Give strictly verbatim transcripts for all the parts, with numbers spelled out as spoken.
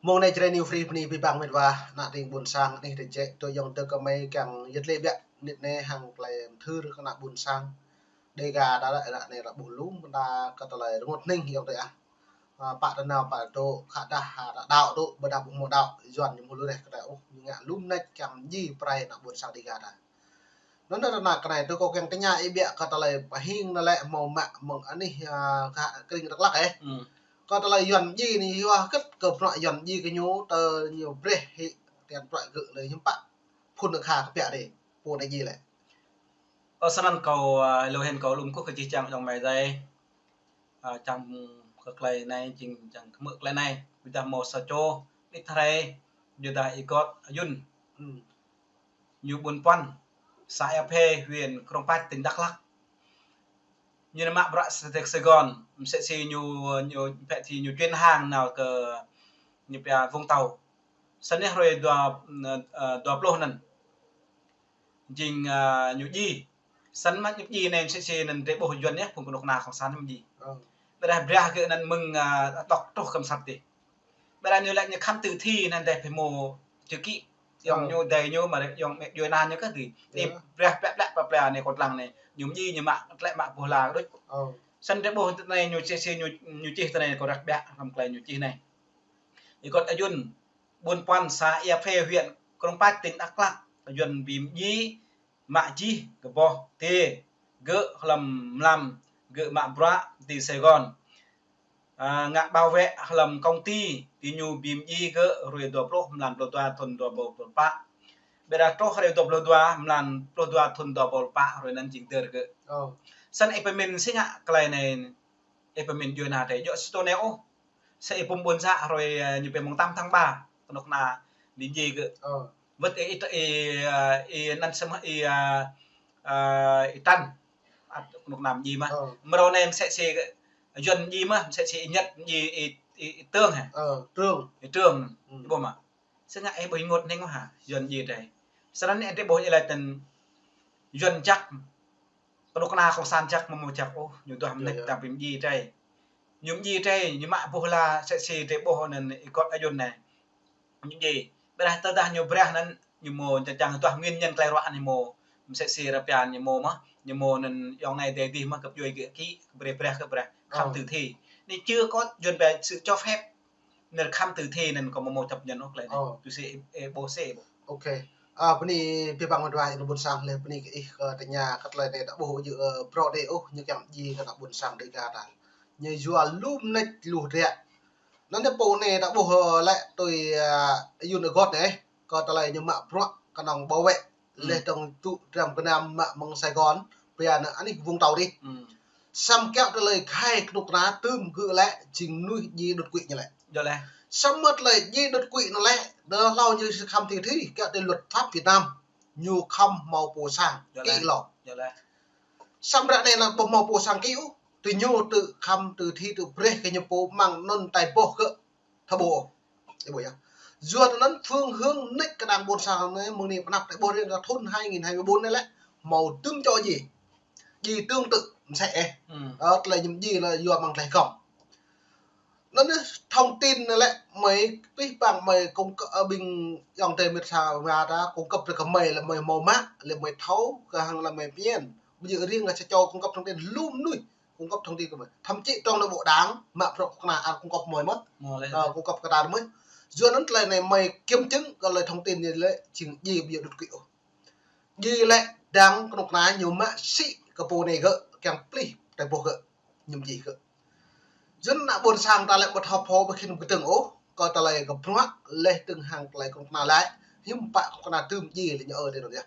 Mơ̆ng anai Jrai New Free bơni abih bang met wa, ană tring ƀuôn sang, anih tơjĕ, tui yŏng tơ kơmơi kiăng yơt lĕ biă, mơnit anai hăng tơlơi mơthưr kơ ană ƀuôn sang. Dega ta lĕ, ană anai lĕ ƀuh lŏm, ƀôdah kơ tơlơi rơngot hning yŏng tơ ah. Ă, pă tơnao pă tŏ, khă dah, ha, dah đaŏ tŏ, ƀôdah ƀu hmâo đaŏ, Yuan ñu hmâo lu reh kơ ta, ôh, ñu ngă lŏm nač kiăng mơjĭ prai ană ƀuôn sang Dega ta. Anŭn ană kơ anai tui kâo kiăng tơña ih biă kơ tơlơi pơhing anŭn lĕ hmâo mă mơ̆ng anih, ă, kơ kring Dak Lak, ơ. Hmm. Kơ tơlơi Yuan mơjĭ anai yua hơget kơ bruă Yuan mơjĭ kơ ñu tơ ñu brơi hĭ tian bruă gơ̆ lĕ hiư̆m pă phŭn kha kơ biă dih, pô anai mơjĭ lĕ. Ơ, snăn kâo, ă, lu hĭn kâo lŏm kơkuh kơ jih jang ayŏng amai adơi. Ă, čang kơ tơlơi anai, jing čang kơ hmư̆ tơlơi anai. Ƀôdah hmâo sa čô, ƀĭt hrơi, ƀôdah Y Kot Ayun. Hmm. Ñu ƀuôn Puăn, xã Ea Phê, huyện Krông Pach, tỉnh Đắk Lắk. Ñu nao mă bruă sa tĕk Sài Gòn, msĕ si ñu, ñu, pĕ si ñu chuyên hàng nao kơ ñu pia Vũng Tàu. Snăn yơh hrơi dua, ă, dua pluh anŭn. Jing, ă, ñu mơjĭ. Snăn mă ñu mơjĭ anai msĕ si anŭn drơi ƀuh Yuan yơh, phung kơnuk kơna cộng sản mơjĭ. Ơ. Ƀôdah brơi gơ̆ anŭn mơ̆ng, ă, tŏk truh kơ msat dih. Ƀôdah ñu lĕ ñu khám tử thi anŭn dêh pơhmô chữ ký. Yŏng ñu dêh ñu mă yŏng mĕ djuai anăn ñu kơ dih. Anai brơi plĕ plĕ plĕ plĕ anai kâo lăng anai. Ñu mơjĭ ñu mă tlĕ mă boh la kơ đôč. Ơ. Snăn drơi ƀuh tơ anai ñu čih si ñu, ñu čih tơ anai kâo răk biă hrăm tơlơi ñu čih anai. Y Kot Ayun, ƀuôn Puăn, xã Ea Phê, huyện Krông Pach, tỉnh Đắk Lắk, Yuan bi mơjĭ, mă jih kơ boh tê, gơ̆ hlăm mlam, gơ̆ mă bruă ti Sài Gòn. Ă, ngă bảo vệ hlăm công ty, ti ñu bi mơjĭ gơ̆ hrơi dua pluh, mlan pluh dua, thun dua ƀâo pluh pă. Ƀôdah truh hrơi dua pluh dua, mlan pluh dua, thun dua ƀâo pluh pă, hrơi anŭn jing dơr gơ̆. Ơ. Snăn ih pơmĭn si ngă tơlơi anai, ih pơmĭn djuai anăn drơi, djŏ sơtô anai ôh. Sa ih pum ƀuôn sang hrơi, ă, ñu pia mơ̆ng tám tháng ba, kơnuk kơna mơjĭ gơ̆. Ơ. Wơ̆t ih, ih, ih, ă, ih anăn sơmah ih, ă, ă, ih Trăn. Ăt kơnuk kơna mơjĭ mă. Ơ. Mrâo anai msĕ si Yuan mơjĭ mă, msĕ si ih Nhật mơjĭ ih, ih, ih Trương hă? Ơ, Trương. Ih Trương. Hmm. Ƀuh mă. Sa ngă ih ƀuh rơngot hning mơ̆ hă, Yuan mơjĭ drơi. Snăn anai drơi ƀuh ñu laĭ tơ̆n Yuan jăk, kơnuk kơna cộng sản jăk, mơ̆ mơ̆ jăk ôh, ñu duah mơneč tơdang bi mơjĭ drơi. Ñu mơjĭ drơi, ñu mă boh la msĕ si drơi ƀuh anŭn Y Kot Ayun anai. Ñu mơjĭ. Ƀôdah tơdah ñu brơi anŭn, ñu hmâo čang čang duah nguyên nhân tơlơi ruă anai hmâo, msĕ si rơpian ñu hmâo mă, ñu hmâo anŭn yŏng anai dêh dih mă gơ̆p djuai gơ̆ ký, brơi brơi gơ̆ brơi, khám tử thi. Anai chưa có Yuan về sự cho phép. Anŭn khám tử thi anŭn kâo mơ̆ mơ̆ chấp nhận ôh tơlơi anai. Ơ. Tui si, ơ, ƀuh si ƀuh. Ok. Ă, bơni abih bang met wa, ih kơ ƀuôn sang lĕ bơni kơ ih kơ tơña kơ tơlơi anai ta ƀuh ƀu djơ̆, ơ, bruă drơi ôh, ñu kiăng mơjĭ kơ ană ƀuôn sang Dega ta. Ñu yua lŏm nač luh drơi. Anŭn anai pô anai ta ƀuh, ơ, lĕ tui, ă, Ayun Y Kot anai, kơ tơlơi ñu mă bruă kơnơ̆ng bảo vệ. Hmm. Leh dơ̆ng tŭ dram gơnam mă mơ̆ng Sài Gòn, pia anŭn anih Vũng Tàu dih. Hmm. Samơ̆ kiăng tơlơi khai kơnuk kơna tơm gơ̆ lĕ jing mơnuih djai đột quỵ ñu lĕ. Djơ̆ lĕ. Samơ̆ tơlơi djai đột quỵ anŭn lĕ, đơ hlâo ñu khăm thi thi, kiăng tơlơi luật pháp Việt Nam, ñu khăm hmâo pô sang, djơ̆ lĕ, ký hlâo. Djơ̆ lĕ. Samơ̆ ră anai lĕ ƀu hmâo pô sang ký ôh, tui ñu tŭ khăm tŭ thi tŭ brơi kơ ñu pô mơ̆ng anŭn tai boh gơ̆. Thâo ƀuh. Ih ƀuh yơh. Yua anŭn phương hướng nač kơnang ƀuôn sang anai mơ̆ng anai pơ anăp ta ƀuh riêng kơ thun hai nghìn hai mươi bốn anai lĕ hmâo dŭm čô djai. Djai tương tự msĕ ih. Hmm. Ơ, tơlơi ñu mơjĭ lĕ yua mơ̆ng tơlơi gŏm. Anŭn anai thông tin anai lĕ mơi pih păng mơi cung cấp, ơ, ƀing yŏng adơi met wa ta cung cấp brơi kơ mơi lĕ mơi hmâo mă, lĕ mơi thâo, kơ hăng lĕ mơi pơmĭn. Ƀu djơ̆ riêng kơ sa čô cung cấp thông tin, lŏm mơnuih cung cấp thông tin kơ mơi. Thậm chí trong nội bộ đảng, mă bruă kơnuk kơna ăt cung cấp mơi mơ̆n. Mơi lĕ. Ơ, cung cấp kơ ta mơ̆n. Yua anŭn tơlơi anai mơi kiểm chứng kơ tơlơi thông tin anai lĕ jing djai ƀu djơ̆ đột quỵ ôh. Djai lĕ dơ̆ng kơnuk kơna ñu mă sĭ kơ pô anai gơ̆, kiăng plih tai boh gơ̆, ñu mơjĭ gơ̆. Yua anŭn ană ƀuôn sang ta lĕ ƀu thâo pô ƀu khĭn kơdơ̆ng ôh, kơ tơlơi kơ bruă, leh dơ̆ng hăng tơlơi kơnuk kơna lĕ, hiư̆m pă kơnuk kơna tŭ mơjĭ lĕ ñu ơ tơ anŭn yơh.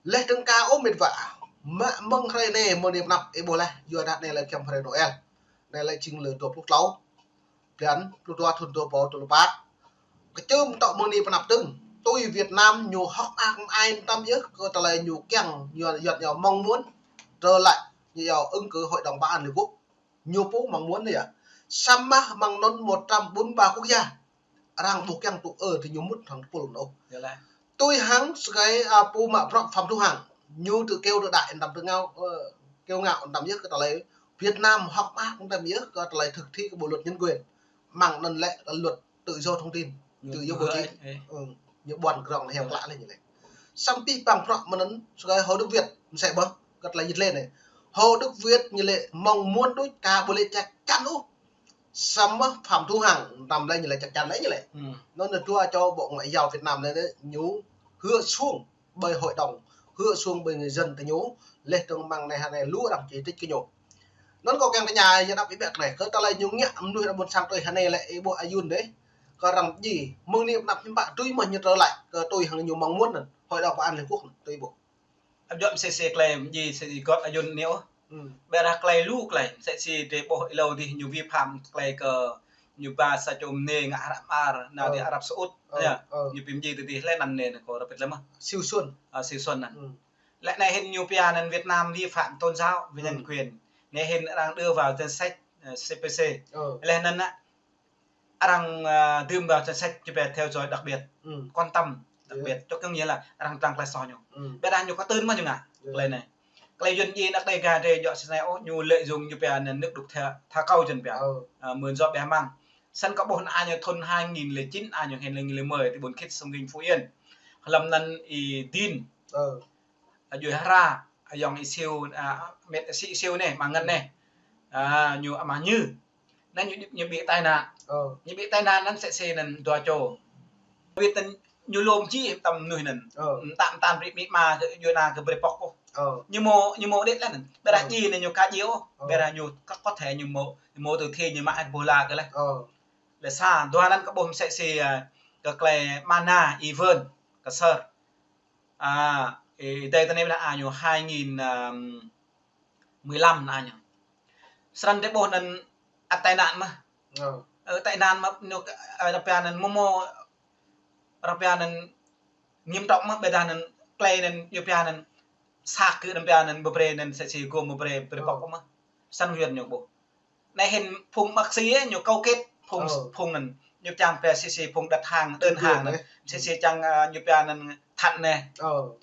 Leh dơ̆ng ka ôh met wa, mă mơ̆ng hrơi anai mơ̆ng anai pơ anăp ih ƀuh leh, yua dah anai lĕ giăm hrơi Noel. Anai lĕ jing lơ dua pluh klâo, blan pluh dua thun dua ƀâo dua pluh pă. Kơčưm tŏ mơ̆ng anai pơ anăp dơ̆ng, tui Việt Nam ñu hơ̆k mơak mơai tăm yơh kơ tơlơi ñu kiăng, ñu, ñu, ñu mong muốn trở lại ñu yua ứng cử Hội đồng Bảo an Liên Quốc. Ñu pô mong muốn anai yơh. Samơ̆ mơ̆ng anŭn một trăm bốn mươi ba quốc gia. Arăng ƀu kiăng tŭ ơ tơ ñu mŭt hăng tơpul anŭn ôh. Yơh lĕ. Tui hăng sơkai, ă, pô mă bruă Phạm Thu Hằng. Ñu tŭ kêu tơlơi đaŏ tăm tơngao, ơ, kiêu ngạo tăm yơh kơ tơlơi Việt Nam hơ̆k mơak tăm yơh kơ tơlơi thực thi kơ bộ luật nhân quyền. Mơ̆ng anŭn lĕ kơ luật tự do thông tin, tự do báo chí. Ñu ƀuăn krong heo klă lĕ ñu lĕ. Samơ̆ pih păng prŏ mơ̆n anŭn, sơkai Hồ Đức Việt, mơsĕ ƀơh, kơ tơlơi ñu lĕ anai. Hồ Đức Việt ñu lĕ mong muốn đuč ka ƀu lĕ chắc chắn ôh. Samơ̆ Phạm Thu Hằng, tăm lĕ ñu lĕ chắc chắn lĕ ñu lĕ. Anŭn anai dua čô Bộ Ngoại giao Việt Nam anai, ñu hứa suông ƀơi hội đồng, hứa suông ƀơi người dân tơ ñu, lĕ tơ̆ng mơ̆ng anai hơnai lu arăng chỉ trích kơ ñu. Anŭn kâo kiăng tơña, yua anăp ih ƀiă kơ anai, kơ tơlơi ñu ngă mơnuih ană ƀôn sang tui hơnai lĕ ih ƀuh Ayun dêh, kơ arăng ji, mơ̆ng anai anăp hiư̆m pă tui mơ̆ ñu tơlơi, kơ tui hăng ñu mong muốn anŭn, Hội đồng Bảo an Liên Hợp Quốc anŭn, tui ih ƀuh. Ăp djŏp mơsĕ si tơlơi ji si gŏt Ayun anai ôh. Ƀiă dah tơlơi lu tơlơi, mơsĕ si drơi ƀuh ih ƀuh dih ñu vi phạm tơlơi kơ ñu ba sa čô mơnê ngă hră mơar, nao dih Arab Saudi, yơh. Ñu pơmĭn dih dih lĕ anăn anai kâo rơpit lĕ mơ̆. Siu Sun. Ơ, Siu Sun anăn. Lĕ anai hĭn ñu pia anăn Việt Nam vi phạm tôn giáo và nhân quyền. Anai hĭn arăng đưa vào danh sách, ơ, C P C. Lĕ anăn ană arăng, ơ, đưa vào danh sách ñu pia theo dõi đặc biệt, quan tâm đặc biệt, có nghĩa là arăng trăng tơlơi soh ñu. Ƀiă dah ñu kơ tơ̆n mơ̆ ñu ngă tơlơi anai. Tơlơi Yuan ji anăp Đêga drơi djŏ si anai ôh, ñu lợi dụng ñu pia anăn nước đục thả, thả câu jăn pia. Ơ, mơ̆n djŏ ƀiă mơ̆ng. Săn kâo ƀuh anăn ñu thun hai nghìn lẻ chín, anăn ñu hĭn lĕ ñu lĕ mơi ti ƀuôn Khit Sông Hinh Phú Yên. Hlăm anăn ih Din. Ơ. Ơ, djuai Hra, ayŏng ih Siu, a, mĕt si Siu anai, mơ̆ng anăn anai. A, ñu ama Như. Anăn ñu, ñu ƀĭ tai nạn. Ñu ƀĭ tai nạn anăn mơsĕ si anăn dua čô. Wĭt anăn ñu lŏm ji tăm mơnuih anăn. Tăm tăm brơi mĭ ma djuai ana kơ brơi pŏk ôh. Ñu mơ̆, ñu mơ̆ đĕt lĕ anăn. Ƀiă dah ji anai ñu ka ji ôh. Ƀiă dah ñu kơ, có thể ñu mơ̆, ñu mơ̆ từ thiện ñu mă ƀôh la kơ lĕ. Lĕ sa, dua anăn kâo ƀuh mơsĕ si, a, kơ tơlơi Mana Ivan, kơ Sơr. A, ih, ih dai tơ anai ƀiă dah, a, ñu hai nghìn, ơ, mười lăm anăn ñu. Srăng drơi ƀuh anăn ăt tai nạn mơ̆. Ơ, tai nạn mơ̆ ñu, ơ, rơpia anăn mơ̆ mơ̆, rơpia anăn nghiêm trọng mơ̆, ƀiă dah anăn tơlơi anăn, ñu pia anăn, sa kơ rơpia anăn, ƀu brơi anăn, mơsĕ si gŏm ƀu brơi, brơi pŏk mơ̆. Săn Yuan ñu ƀuh. Anai hĭn phung bác sĩ ơ, ñu câu kết phung, phung anăn. Ñu čang pia mơsĕ si phung đặt hàng, đơn hàng anăn. Mơsĕ si čang, a, ñu pia anăn thận anai.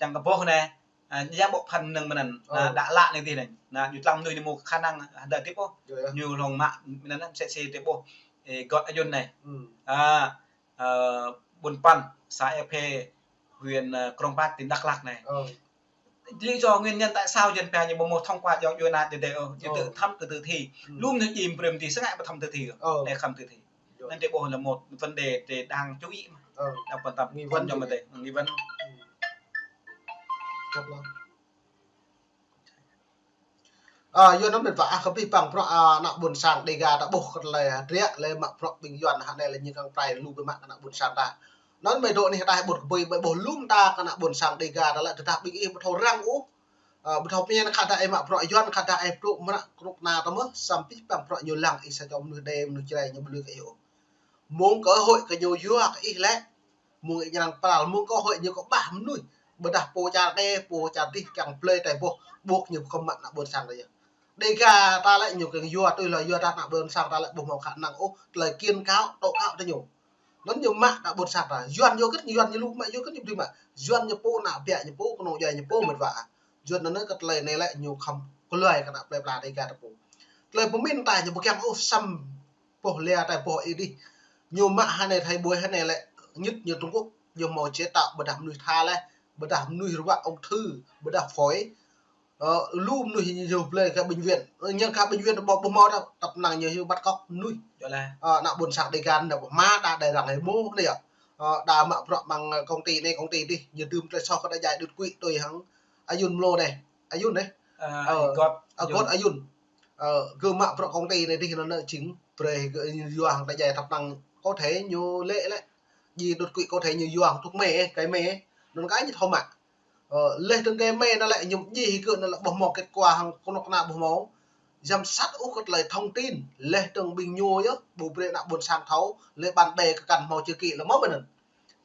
Čang kơ boh anai. A, ya bộ phận năng mơ̆n anăn. Anăn, đa lă anai dih anai. Anăn, ñu tlam mơnuih ñu mơ̆ khả năng hơdai tip ôh. Ñu hlŏng mă, mơ̆n anăn, mơsĕ si tip ôh. Ơ, gŏt Ayun anai. A, ơ, ƀuôn Păn, xã Ea Phê, huyện, ơ, Krông Păt, tỉnh Đắk Lắk anai. Lý do nguyên nhân tại sao jăn pia ñu ƀu mơ̆ thông qua djŏ djuai ana dih dêh ôh, ñu tự thăm kơ tử thi. Lu mơnuih ji brơi mơ̆ dih sơngă ƀu thăm tử thi ôh. Anai khăm tử thi. Anăn drơi ƀuh là một vấn đề drơi đang chú ý mơ̆. Đang quan tâm. Nghi vấn. Nghi vấn. A, yua anăn mĕt wa, a, kơ pih păng prŏ, a, ană ƀôn sang Đêga ta ƀuh kơ tơlơi hơdră lĕ mă prŏ ƀing Yuan hơnai lĕ ñu kăng prai lu ƀơi mă kơ ană ƀôn sang ta. Anăn mơ̆ dŏ anai ta ƀuh kơ ƀơi, ƀơi ƀuh lŏm ta kơ ană ƀôn sang Đêga ta lĕ tơdah ƀing ih ƀu thâo răng ôh. A, ƀu thâo pơmĭn kơ dah ih mă prŏ Yuan kơ dah ih prŏ mơnă krŭk na ta mơ̆, samơ̆ pih păng prŏ ñu lăng ih sa čô mơnuih Đê, mơnuih Jrai ñu ƀu lui kơ ih ôh. Mơ̆ng cơ hội kơ ñu yua kơ ih lĕ. Mơ̆ng ih ñrăng pral, mơ̆ng cơ hội ñu kơ ƀah mơnuih. Ƀiădah pô čar anai, pô čar dih kiăng plơi tai boh, ƀuh ñu kơ mă ană ƀôn sang ta yơh. Đêga ta lĕ ñu kiăng yua, tui lŏ yua dah ană ƀôn sang ta lĕ ƀu mâo khả năng ôh, tơlơi kiện cáo, tố cáo tơ ñu. Anŭn ñu mă ană ƀôn sang ta. Yuan yua kơ ñu, Yuan ñu lu mă, yua kơ ñu ƀu dưi mă. Yuan ñu pô ană ƀiă ñu pô, kơnung djuai ñu pô mĕt wa. Yuan anŭn kơ tơlơi anai lĕ ñu khŏm kơluai kơ ană plơi pla Đêga ta pô. Tơlơi pơmĭn ta ñu ƀu kiăng ôh săm boh lia tai boh ih dih. Ñu mă hơnai thâo ƀuh hơnai lĕ ñit ñu Trung Quốc, ñu mâo chế tạo ƀiădah mơnuih tha lĕ, ƀiădah mơnuih ruă ung thư, ƀiădah phổi. Ơ, lu mơnuih ñu blơi kơ bệnh viện. Ơ, ñu kơ bệnh viện ƀu, ƀu mâo dah, tăp năng ñu, ñu bắt cóc mơnuih. Ơ, ană ƀôn sang Đêga anai ƀu mă dah đai răng hĭ mơ̆ anai yơh. Ơ, dah mă prŏ mơ̆ng, ơ, công ty anai, công ty dih, ñu dưm tơlơi soh kơ dah djai đột quỵ tui hăng Ayun mlô anai. Ayun anai. Ơ, Ayun. Ơ, gŏt Ayun. Ơ, gơ̆ mă prŏ công ty anai dih anŭn anŭn jing brơi gơ̆ yua hăng dah djai tăp năng có thể ñu lĕ lĕ. Ji đột quỵ có thể ñu yua hăng thuốc mê, cái mê. Anŭn kơ ñu thâo mă. Ơ, leh dơ̆ng kơ mĕ anŭn lĕ ñu ji hĭ kơ anŭn lĕ ƀu mâo kết quả hăng kơnuk kơna ƀu mâo. Giám sát ôh kơ tơlơi thông tin, leh dơ̆ng ƀing ñu yơh, ƀu brơi ană ƀôn sang thâo, leh bạn bè kơ kăn mâo chữ ký lĕ mơ̆ ƀơi anŭn.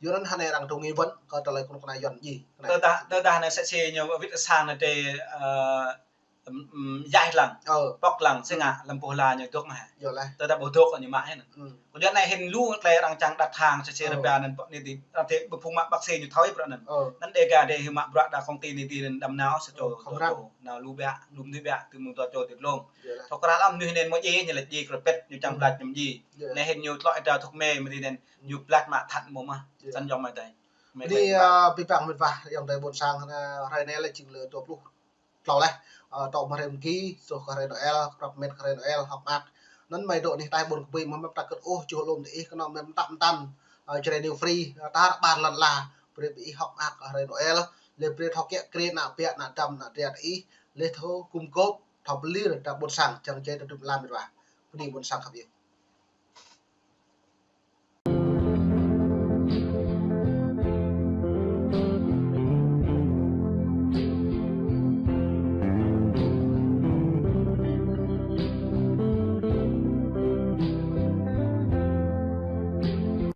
Yua anŭn hơnai arăng tŭ nghi vấn kơ tơlơi kơnuk kơna Yuan ji. Tơdah, tơdah anai sĕ si ñu wĭt sang anai tơ, ơ, ưm, yaih lăng, Ơ. pŏk lăng, sĭt ngă, lăm boh la ñu dŏ mă hă. Yơh lah. Tơdah ƀu dŏ ñu mă hă anŭn. Hmm. Kơ yua anai hĭn lu tơlơi arăng čang đặt hàng, sĕ sĕ Ơ. rơbia anŭn pŏk anai tui. Arăng tui ƀu phung mă bác sĩ ñu thâo ih bruă anŭn. Ơ. Anŭn đe ga đe hĭ mă bruă đa công ty anai tui anŭn đăm nao sa čô Ơ, không dŏ răng. Čô. Nao lu biă, lu mơnuih biă, tui mơ̆ng dua čô tui tlông. Yơh lah. Thâo krăn lăm mơnuih anŭn mơ̆ djai ñu laĭ djai krepet ñu čang Hmm. blač ñu djai. Yơh. Anai hĭn ñu tlŏ ih đa thŭk mê mơ̆ tui anŭn ñu blač mă that mơ̆ mă. Yơh. Săn yŏng mơ̆ tui. Mê Bơni, tui mă. Ơ, abih bang mơnuih wa, ayŏng adơi ƀôn sang, ơ, hrơi anai lĕ jing lơ dua pluh klâo laih, ơ, tŏ mơ̆ng hrơi mơ̆ng ki, truh kơ hrơi Noel, krăp met kơ hrơi Noel, hơ̆k mơak. Anŭn mơi dŏ anih ataih ƀôn kơbui mơ̆ mă pơtă kơt ôh, čuh lŏm tơ ih, kơnơ̆ng mơ̆ mơtă mơtăn, ơ, Jrai New Free, ơ, tar ƀar lŏn ala, brơi ƀing ih hơ̆k mơak kơ hrơi Noel, lĕ brơi thâo kiă kriê ană ƀiă, ană dăm, ană dra ih, lĕ thâo gum gôp, thâo pơlir ta ƀôn sang, čang jai ta dŭm lam mơnuih wa. Bơni ƀôn sang khăp yơh.